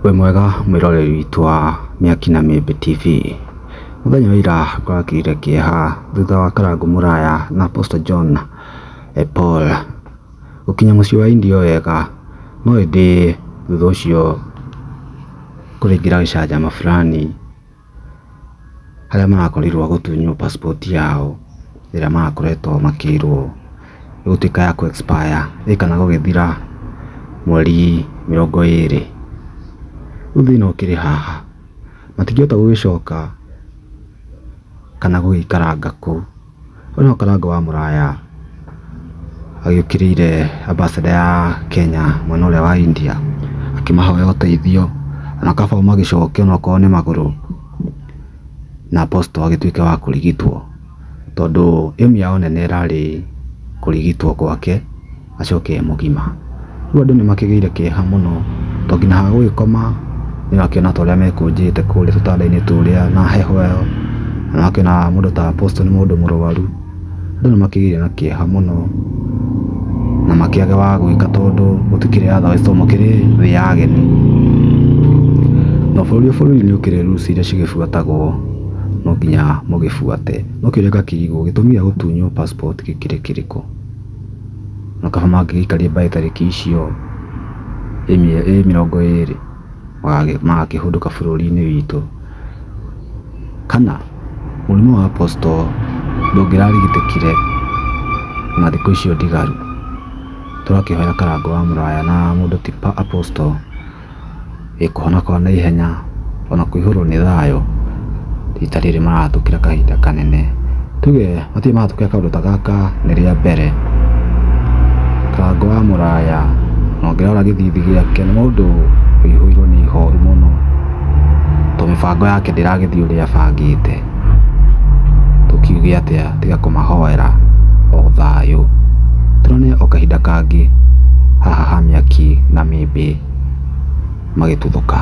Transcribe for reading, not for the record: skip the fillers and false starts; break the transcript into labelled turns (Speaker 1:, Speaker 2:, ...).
Speaker 1: Wĩ mwega mwĩroreri witũ wa Mĩaki na Mĩmbĩ TV. Mũthenya wa ira kũrakĩire kĩeha thutha wa Karangũ Mũraya na Apostle John Paul gũkinya mũciĩ wa India o wega, no ĩndĩ thutha ũcio kũrĩngĩra gĩcanjama fulani harĩa marakorirwo gũtunywo passport yao ĩrĩa marakoretwo makĩrwo ĩgũtuĩka ya kũ expire ĩ kana gũgĩthira mweri 20. Rĩu thĩna ũkĩrĩ haha, matingĩhota gũgĩcoka kana gũgĩikaranga kũu. Ũyũ nĩwe Karangũ wa Mũraya agĩũkĩrĩire ambassador ya Kenya mwena ũrĩa wa India akĩmahoya ũteithio ona kaba o magĩcoke onokorwo nĩ magũrũ na Apostle agĩtuĩke wa kũrigitwo tondũ aim yao nene ĩrarĩ kũrigitwo gwake acoke e mũgima. Rĩu andũ nĩ makĩgĩire kĩeha mũno tondũ nginya ha gũgĩkoma nĩ ũrakĩona ta ũrĩa mekũnjĩte kũrĩa tũtanda-inĩ tũrĩa na heho ĩyo, na ũgakĩona mũndũ ta Apostle nĩ mũndũ mũrwaru. Andũ nĩ makĩgĩire na kĩeha mũno na makĩage wa gwĩka tondũ gũtikĩrĩ otherwise tondũ mũkĩrĩ thĩ ya ageni. Na bũrũri o bũrũri nĩ ũkĩrĩ rules iria cigĩbuatagwo no nginya mũgĩbuate. No kĩũria ngakĩrigwo gĩtũmi gĩa gũtunywo passport gĩkĩrĩ kĩrĩkũ? Na kaba mangĩgĩikarire by tarĩki icio ĩ 20 magakĩhũndũka bũrũri-inĩ witũ. Kana mũrimũ wa Apostle ndũngĩrarigitĩkire na thikũ icio ndigaru. Tũrakĩhoera Karangũ wa Mũraya na mũndũ ti Apostle kũhona kwa naihenya ona kũihũrwo nĩ thayũ rita rĩrĩ marahatũkĩra kahinda kanene. Tuge matirĩ mahatũkĩra kaũndũ ta gaka nĩ rĩa mbere. Karangũ wa Mũraya ona ũngĩrora gĩthithi gĩake nĩ mũndũ ũihũirwo nĩ ihoru mũno tondũ mĩbango yake ndĩragĩthiĩ ũrĩa abangĩte. Tũkiuge atĩa tiga kũmahoera o thayũ. Tuonane o kahinda kangĩ haha ha Mĩaki na Mĩmbĩ magĩtuthũka.